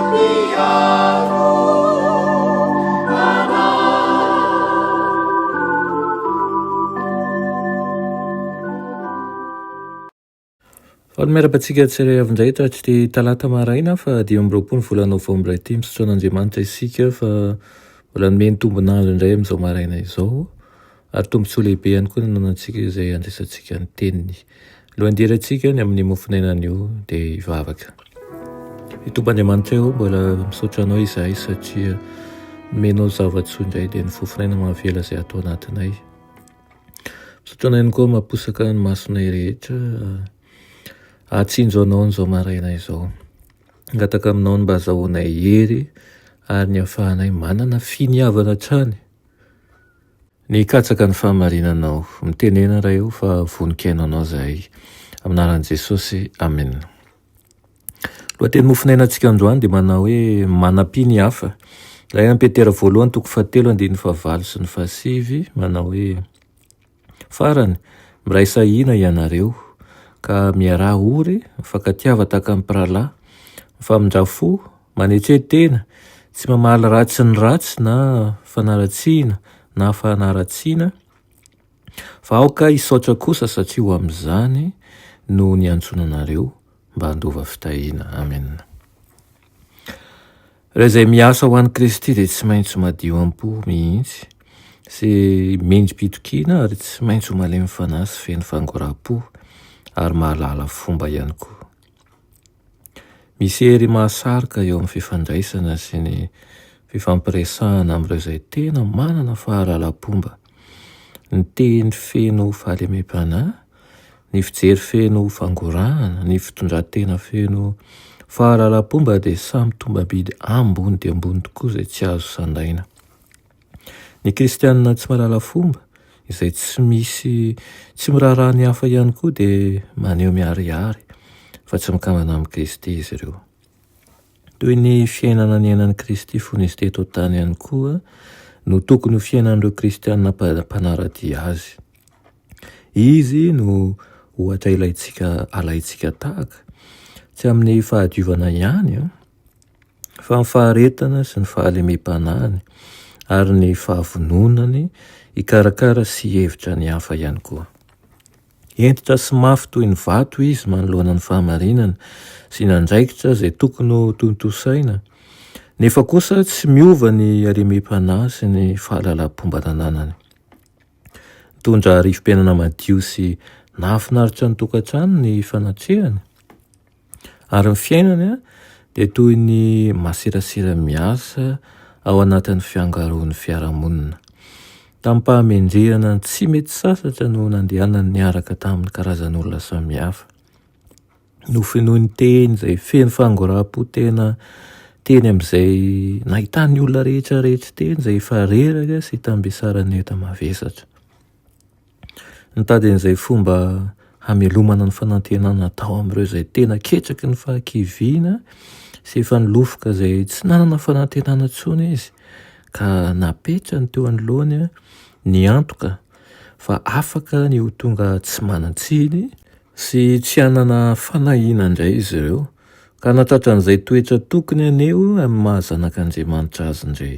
Mpiaro anay. Faly miarahaba antsika tsirairay avy indray taty ity talata maraina fa 25 ny volana novambra ity. Misaotra an'Andriamanitra isika fa mbola nomeny tombon'andro indray amin'izao maraina izao. Ary tombontsoa lehibe ihany koa ny ananantsika izay handraisantsika ny teniny. Alohan'ny hidirantsika ny amin'ny mofon'aina anio dia hivavaka. Ry Tompo Andriamanitra ô, mbola misaotra Anao izahay satria nomenao zava-tsoa indray dia ny fofon'aina mahavela izay ato anatinay. Misaotra Anao ihany koa mamposaka ny masonay rehetra hahatsinjo Anao an'izao maraina izao. Mangataka Aminao ny mba hazahoanay hery ary ny hahafahanay manana finiavana hatrany Ny hikatsaka ny fahamarinanao. Mitenena Ray o fa vonon-kiaino anao zahay. Amin'ny anaran'i Jesosy, Amena. Lohateny mofonainantsika androany dia manao hoe manampia ny hafa. Ilay an'i Petera voalohany toko fahatelo andininy fahavalo sy ny fahasivy manao hoe Farany, miraisa hina ianareo, ka miaraha ory, mifankatiava tahaka ny mpirahalahy, mifamindrà fo, Manetre tena, tsy mamaly ratsy ny ratsy na fanaratsiana na fanaratsiana, fa aoka hisaotra kosa satria ho amin'izany no niantsoana anareo mba handova fitahiana. Amena. Ireo izay miasa ho an'i Kristy dia tsy maintsy madio am-po mihitsy sy mendri-pitokiana ary tsy maintsy ho malemy fanahy sy feno fangoraham-po ary mahalala fomba ihany koa. Misy hery mahasarika eo amin'ny fifandraisana sy ny fifampiresahana amin'ireo izay tena manana fahalalam-pomba. Ny teny feno fahalemem-panahy, ny fijery feno fangorahana, ny fitondran-tena feno fahalalam-pomba dia samy tombam-bidy ambony dia ambony tokoa izay tsy azo sandaina. Ny kristianina tsy mahalala fomba, izay tsy misy tsy miraharaha ny hafa ihany koa dia maneho miharihary fa tsy mikambana amin'i Kristy izy ireo. Toy ny fiainana niainan'i Kristy fony izy teto an-tany ihany koa no tokony ho fiainan'ireo kristianina mpanara-dia azy. Izy no ohatra ilaintsika alaintsika tahaka, tsy amin'ny fahadiovana ihany an, fa ny faharetana sy ny fahalemem-panahiny ary ny fahavononany hikarakara sy hihevitra ny hafa ihany koa. Hentitra sy mafy toy ny vato izy manoloana ny fahamarinana sy ny andraikitra izay tokony ho tontosaina, nefa kosa tsy miova ny halemem-panahy sy ny fahalalam-pomba nananany. Nitondra rivo-piainana madio sy nahafinaritra ny tokantrano ny fanatrehany. Ary ny fiainany dia toy ny masirasira miasa ao anatin'ny fiangaroan'ny fiarahamonina. Tamim-pahamendrehana tsy mety sasatra no nandehanany niaraka tamin'ny karazan'olona samihafa. Nofenoiny teny izay feno fangoraham-po tena teny amin'izay nahitany olona rehetra rehetra teny izay efa reraka sy tambesaran'ny enta-mavesatra. Nitady an'izay fomba hamelomana ny fanantenana tao amin'ireo izay tena ketraky ny fahakiviana sy efa nilofoka izay tsy nanana fanantenana intsony izy, ka napetrany teo anoloany ny antoka fa afaka ny ho tonga tsy manan-tsiny sy tsy hanana fanahiana indray izy ireo, ka hanatratra an'izay toetra tokony haneho amin'ny maha zanak'Andriamanitra azy indray.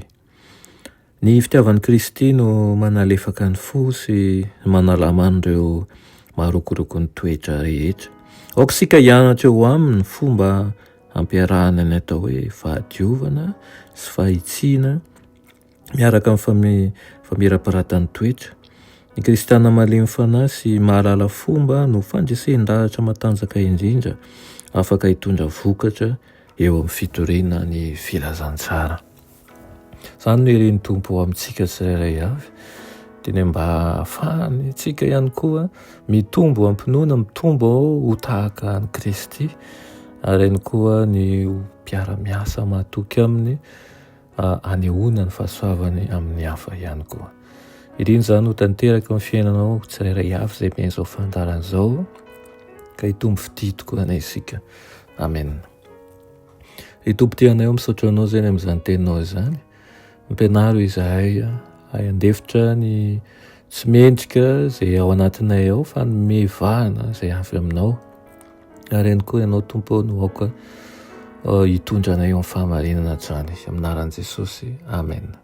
Ny fitiavan'i Kristy no manalefaka ny fo sy manalama an'ireo marokoroko ny toetra rehetra. Aoka isika hianatra eo aminy ny fomba hampiarahana ny atao hoe fahadiovana sy fahitsiana miaraka amin'ny famirapiratan'ny toetra. Ny kristiana malemy fanahy sy mahalala fomba no fandresen-dahatra matanjaka indrindra afaka hitondra vokatra eo amin'ny fitoriana ny filazantsara. Izany no irin'ny Tompo ho amintsika tsirairay avy, dia ny mba hahafahantsika ihany koa mitombo am-pinoana, mitombo ho tahaka an'i Kristy, ary ihany koa ny ho mpiara-miasa mahatoky aminy hanehoana ny fahasoavany amin'ny hafa ihany koa. Iriny izany ho tanteraka amin'ny fiainanao tsirairay avy izay mihaino izao fandaharana izao, ka hitombo fitia tokoa anie isika. Amen. Ry Tompo tia anay ô, misaotra Anao izay ny amin'izany teninao izany. Ampianaro izahay hahay handefitra ny tsy mendrika izay ao anatinay ao fa hanome vahana izay avy aminao. Ary ihany koa Ianao Tompo ô no aoka hitondra anay eo amin'ny fahamarinana hatrany. Amin'ny anaran'i Jesosy. Amen.